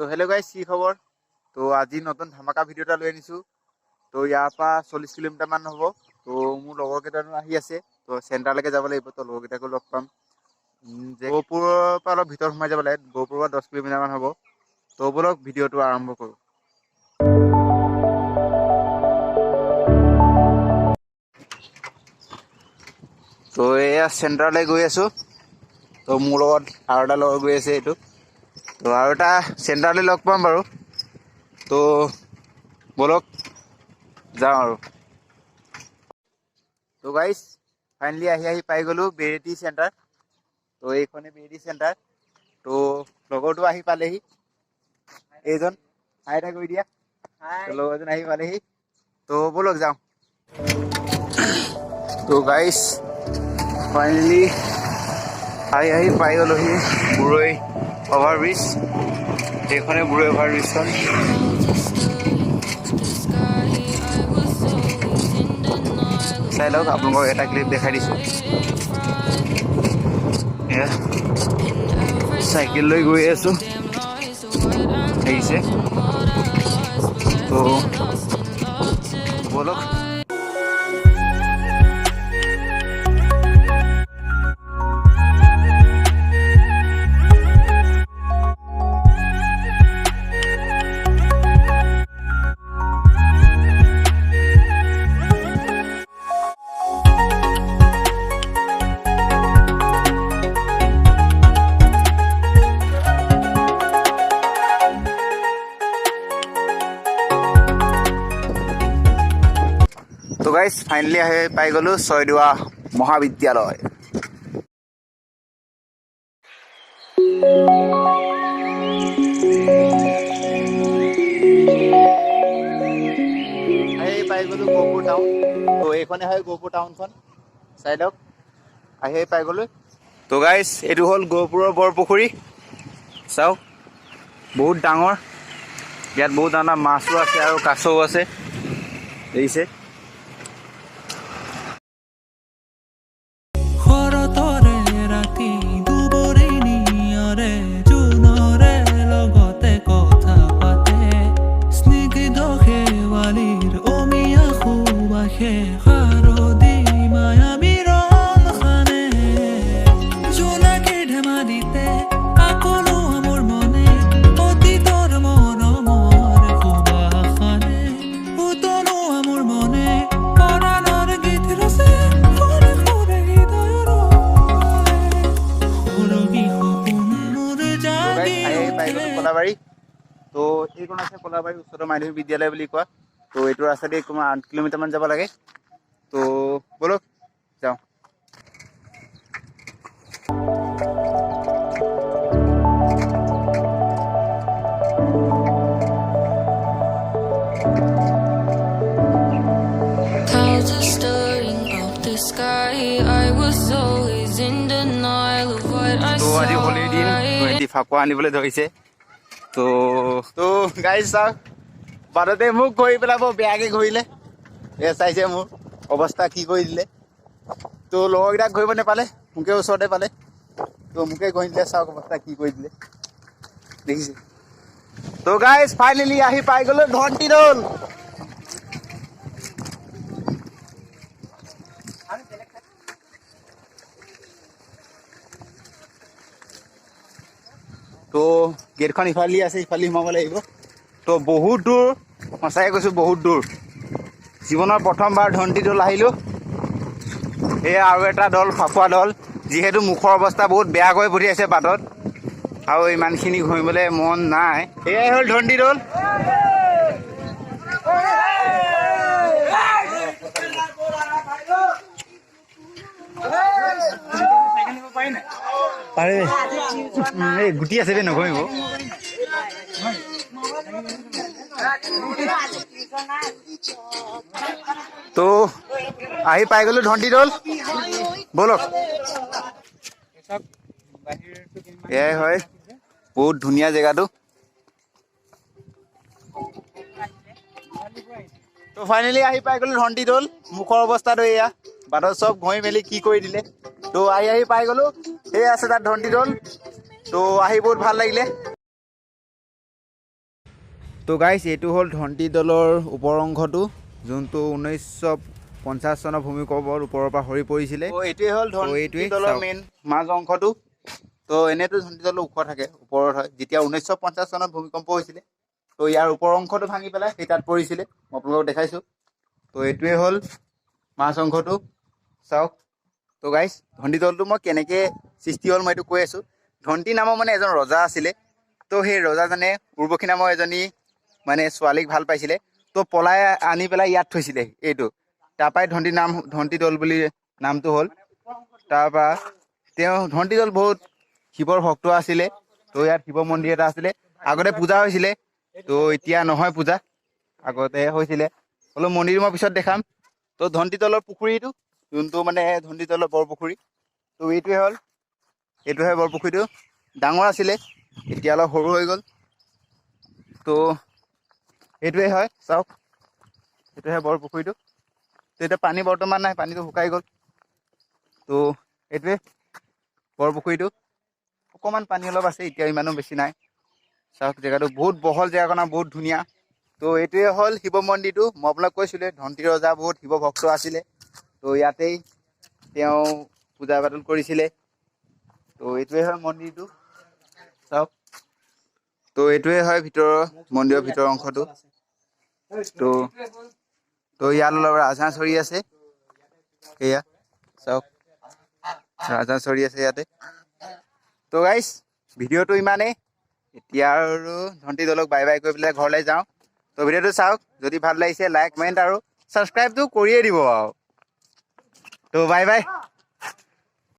তো hello' guys, কি খবৰ? তো আজি নতুন ধামাকা ভিডিঅ' এটা লৈ আনিছোঁ। তো ইয়াৰ পৰা 40 কিলোমিটাৰমান হ'ব। তো মোৰ লগৰ কেইটানো আহি আছে। তো চেণ্টাৰলৈকে যাব লাগিব। তো লগৰকেইটাকো লগ পাম। গহপুৰৰ পৰা অলপ ভিতৰত সোমাই যাব লাগে। গহপুৰৰ পৰা 10 কিলোমিটাৰমান হ'ব। তো ব'লক, ভিডিঅ'টো আৰম্ভ কৰোঁ। তো এয়া চেণ্টাৰলৈ গৈ আছোঁ। তো মোৰ লগত আৰু এটা লগৰ গৈ আছে এইটো। তো আৰু এটা চেণ্টাৰলৈ লগ পাম বাৰু। তো ব'লক, যাওঁ আৰু। তো গাইজ, ফাইনেলি আহি আহি পাই গ'লোঁ বেৰেটি চেণ্টাৰ। তো এইখনে বেৰেটি চেণ্টাৰ। তো লগৰটো আহি পালেহি এইজন। হাই এটা কৰি দিয়া। তো লগৰজন আহি পালেহি। তো ব'লক, যাওঁ। তো গাইজ, ফাইনেলি আহি আহি পাই গ'লোহি বুৰৈ অভাৰব্ৰিজ। এইখনে বুৰৈ অভাৰব্ৰিজখন। চাই লওক, আপোনালোকক এটা ক্লিপ দেখাই দিছোঁ। এয়া চাইকেল লৈ গৈ আছোঁ, দেখিছে। তো ব'লক। তো গাইজ, ফাইনেলি আহি পাই গ'লোঁ ছয়দুৱা মহাবিদ্যালয়। আহি পাই গ'লোঁ গহপুৰ টাউন। তো এইখনে হয় গহপুৰ টাউনখন, চাই লওক। আহি আহি পাই গ'লোঁ। তো গাইজ, এইটো হ'ল গহপুৰৰ বৰপুখুৰী। চাওক, বহুত ডাঙৰ। ইয়াত বহুত ডাঙৰ মাছো আছে আৰু কাছও আছে, দেখিছে। শৰতৰে ৰাতি দুবৰি নিয়ৰে জোনৰে লগতে কথা পাতে। স্নিগ্ধ শেৱালিৰ অমিয়া সুবাসে শাৰদী মায়াবী ৰং সানে। জোনাকীৰ ধেমালিতে আকলুৱা মোৰ মনে অতীতৰ মৰমৰ সুবাসানে। উতলোৱা মোৰ মনে পৰাণৰ গীত ৰচে সুৰে সুৰে হৃদয়ৰ সুৰভি সপোন মোৰ তো জাগি গাইজ, আহি আহি পাই গ'লো উঠে। কলাবাৰী। তো এইখন আছে কলাবাৰী উচ্চতৰ মাধ্যমিক বিদ্যালয় বুলি কোৱা। তো এইটো ৰাস্তা দি তোমাৰ 8 কিলোমিটাৰমান যাব লাগে। তো ব'লক, যাওঁ। Clouds are stirring up the sky. I was always in denial of what I তো আজি saw. হোলীৰ দিন। তো সিহঁতি ফাকুৱা আনিবলৈ ধৰিছে। তো গাইজ, চাওক, বাটতে মোক ঘূৰি পেলাই বৰ বেয়াকৈ ঘূৰিলে। এ চাইছে, মোৰ অৱস্থা কি কৰি দিলে। তো লগৰকেইটাক ঘূৰিব নাপালে, মোকে ওচৰতে পালে। তো মোকে ঘূৰি দিলে। চাওক, অৱস্থা কি কৰি দিলে, দেখিছে। তো গাইজ, ফাইনেলি আহি পাই গ'লো ধনটি দৌল। তো গেটখন ইফালে আছে, ইফালে সোমাব লাগিব। তো বহুত দূৰ, সঁচাকৈ কৈছোঁ, বহুত দূৰ। জীৱনৰ প্ৰথমবাৰ ধনটি দৌল আহিলোঁ। এয়া আৰু এটা দল, ফাকুৱা দল। যিহেতু মুখৰ অৱস্থা বহুত বেয়া কৰি পঠিয়াইছে বাটত, আৰু ইমানখিনি ঘূৰিবলৈ মন নাই। এয়াই হ'ল ধনটি দৌল। পাৰে। এই গুটি আছে বে, নঘূৰিব। তো আহি পাই গ'লো ধনটি দৌল, ব'লক। এয়াই হয়, বহুত ধুনীয়া জেগাটো। তো ফাইনেলি আহি পাই গ'লো ধনটি দৌল। মুখৰ অৱস্থাটো এয়া, বাটত চব ঘঁহি মেলি কি কৰি দিলে। তো আহি আহি পাই গ'লো। এই আছে তাত ধনটি দৌল। তো আহি বহুত ভাল লাগিলে। তো গাইছ, এইটো হ'ল ধনটি দলৰ ওপৰ অংশটো, যোনটো 1950 চনৰ ভূমিকম্পৰ ওপৰৰ পৰা সৰি পৰিছিলে। এইটোৱে হ'ল ধনটি দলৰ মেইন মাজ অংশটো। তো এনেইতো ধনটি দলৰ ওখ থাকে, ওপৰত হয়। যেতিয়া 1950 চনত ভূমিকম্প হৈছিলে, তো ইয়াৰ ওপৰ অংশটো ভাঙি পেলাই সেই তাত পৰিছিলে। মই আপোনালোকক দেখাইছোঁ। তো এইটোৱে হ'ল মাজ অংশটো, চাওক। তো গাইছ, ধনটি দলটো মই কেনেকৈ সৃষ্টি হ'ল মই এইটো কৈ আছোঁ। ধনটি নামৰ মানে এজন ৰজা আছিলে। তো সেই ৰজাজনে উৰ্বশী নামৰ এজনী মানে ছোৱালীক ভাল পাইছিলে। তো পলাই আনি পেলাই ইয়াত থৈছিলে এইটো। তাৰপৰাই ধনটি নাম, ধনটি দল বুলি নামটো হ'ল। তাৰপৰা তেওঁ ধনটি দল বহুত শিৱৰ ভক্ত আছিলে। তো ইয়াত শিৱ মন্দিৰ এটা আছিলে, আগতে পূজা হৈছিলে। তো এতিয়া নহয় পূজা, আগতে হৈছিলে। হ'লেও মন্দিৰ মই পিছত দেখাম। তো ধনটি দলৰ পুখুৰীটো, যোনটো মানে ধনটি দলৰ বৰপুখুৰী, তো এইটোৱে হ'ল, এইটোহে বৰপুখুৰীটো। ডাঙৰ আছিলে, এতিয়া অলপ সৰু হৈ গ'ল। তো এইটোৱে হয়, চাওক, এইটোহে বৰপুখুৰীটো। তো এতিয়া পানী বৰ্তমান নাই, পানীটো শুকাই গ'ল। তো এইটোৱে বৰপুখুৰীটো, অকণমান পানী অলপ আছে এতিয়া, ইমানো বেছি নাই। চাওক, জেগাটো বহুত বহল, জেগাকণ বহুত ধুনীয়া। তো এইটোৱে হ'ল শিৱ মন্দিৰটো। মই আপোনাক কৈছিলোঁ, ধনটি ৰজা বহুত শিৱ ভক্ত আছিলে। তো ইয়াতেই তেওঁ পূজা পাতল কৰিছিলে। তো এইটোৱে হয় মন্দিৰটো, চাওক। তো এইটোৱে হয় ভিতৰৰ মন্দিৰৰ ভিতৰৰ অংশটো। তো ইয়াত অলপ ৰাজহাঁহ চৰি আছে, এয়া চাওক, ৰাজহাঁহ চৰি আছে ইয়াতে। তো গাইছ, ভিডিঅ'টো ইমানেই। এতিয়া আৰু ধনটি দলক বাই বাই কৰি পেলাই ঘৰলৈ যাওঁ। তো ভিডিঅ'টো চাওক, যদি ভাল লাগিছে লাইক, কমেণ্ট আৰু ছাবস্ক্ৰাইবটো কৰিয়ে দিব আৰু। তো বাই বাই।